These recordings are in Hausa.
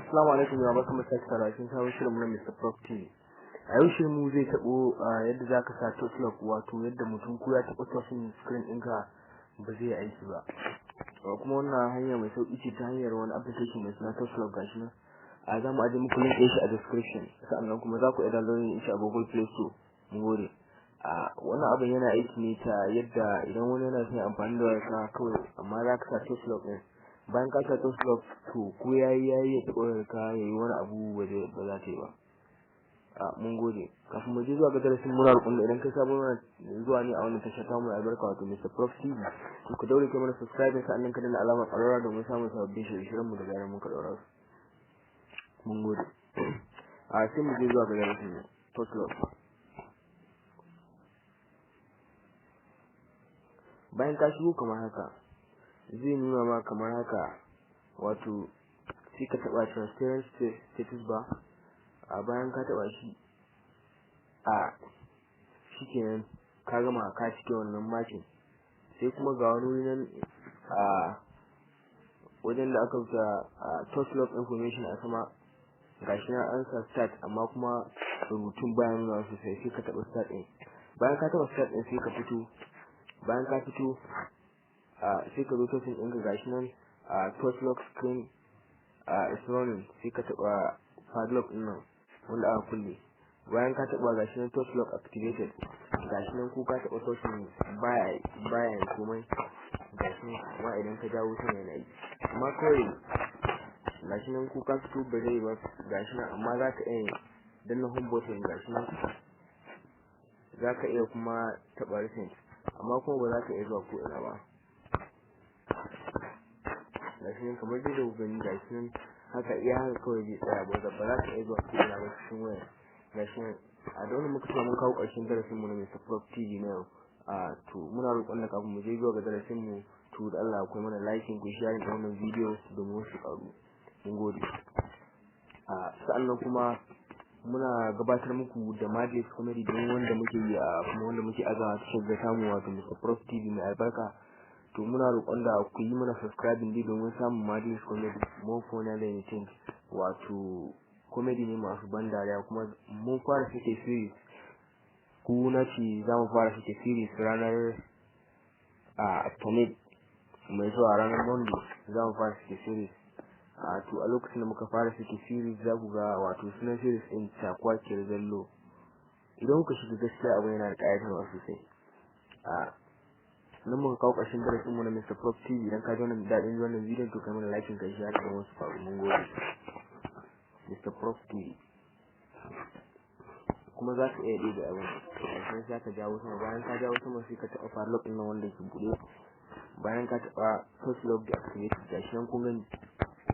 Assalamu alaikum, ya barkamu sake saurara cikin sabon shirin mu na Mr. Prof TV. A yau shirin mu zai taɓo yadda zaka sa touch lock, wato yadda mutum ko ya taɓa touching screen ɗinka ba zai yi aiki ba. Kuma wannan hanya mai sauƙi ce ta hanyar wani application mai suna touch lock, gashi nan. A za mu aje muku link ɗin shi a description, sannan kuma za ku iya downloading shi a Google Play Store. Mun gode. A wannan abin yana aiki ne ta yadda idan wani yana son amfani da wayarka kawai, amma za ka sa touch lock ɗin. Bayan ka sa touch lock, to ko yayi ya taɓa wayarka yayi wani abu, ba zai ba za ta yi ba. A mun gode. Kafin mu je zuwa ga darasin, muna roƙon da idan kai sabon zuwa ne a wannan tashar tamu mai albarka, wato Mr. Prof TV, to ka daure kai mana subscribe, sannan ka danna alamar ƙararrawa domin samun sababbin shirye-shiryen mu da zarar muka ɗaura su. Mun gode. A sai mu je zuwa ga darasin mu, touch lock. Bayan ka shigo kamar haka, zai nuna ma kamar haka, wato sai ka taɓa transparent status bar. A bayan ka taɓa shi, a shikenan, ka gama ka cike wannan makin. Sai kuma ga wani wuri nan a wajen da aka rubuta touch lock information a sama, gashi nan an sa start, amma kuma rubutun baya nuna sosai. Sai ka taɓa start ɗin. Bayan ka taɓa start ɗin, sai ka fito. Bayan ka fito, sai ka zo touching ɗinka, gashi nan a touch lock screen is running. Sai ka taɓa padlock ɗin nan wanda aka kulle. Bayan ka taɓa, gashi nan touch lock activated. Gashi nan ko ka taɓa touching baya yin komai, gashi nan. Amma idan ka jawo sama yana yi. Amma kawai gashi nan ko ka fito ba zai ba, gashi nan. Amma za ka iya danna home button, gashi nan. Za ka iya kuma taɓa recent, amma kuma ba za ka iya zuwa ko ina ba. Gashi nan kamar dai da kuka gani, gashi nan haka, iya haka kawai zai tsaya, ba ba za ka iya zuwa ko ina ba cikin wayar, gashi nan. A da wannan muka ce mun kawo ƙarshen darasin mu na Mr. Prof TV na yau. A to muna roƙon da kafin mu je zuwa ga darasin mu, to da Allah akwai mana liking, ku share da wannan bidiyo domin wasu ƙaru. Mun gode. A sa'annan kuma muna gabatar muku da Madlis Comedy don wanda muke yi a kuma wanda muke azawa tashar da samu, wato Mr. Prof TV mai albarka. To muna roƙon da ku yi mana subscribing dai domin samun Madlis Comedy, more funny than you think, wato comedy ne masu ban dariya. Kuma mun fara sake series, ku na ce za mu fara sake series ranar a Alternate mai zuwa, ranar Monday za mu fara sake series. A to a lokacin da muka fara sake series, za ku ga wato sunan series ɗin Cakwakiyar Zallo. Idan kuka shiga, gaskiya abu yana da ƙayatarwa sosai. A nan muka kawo ƙarshen darasin mu na Mr. Prof TV. Idan ka ji wannan daɗin wannan bidiyon, to kai mana like, kai share da wasu faru. Mun gode. Mr. Prof TV. Kuma za ka iya ɗebe abin, sai za ka jawo sama. Bayan ka jawo sama, sai ka taɓa padlock ɗin nan wanda ke buɗe. Bayan ka taɓa, touch lock deactivated, gashi nan kun gani,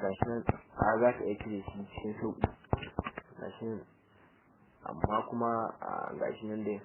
gashi nan. A za ka iya cire shi cikin sauƙi, gashi nan. Amma kuma a gashi nan dai.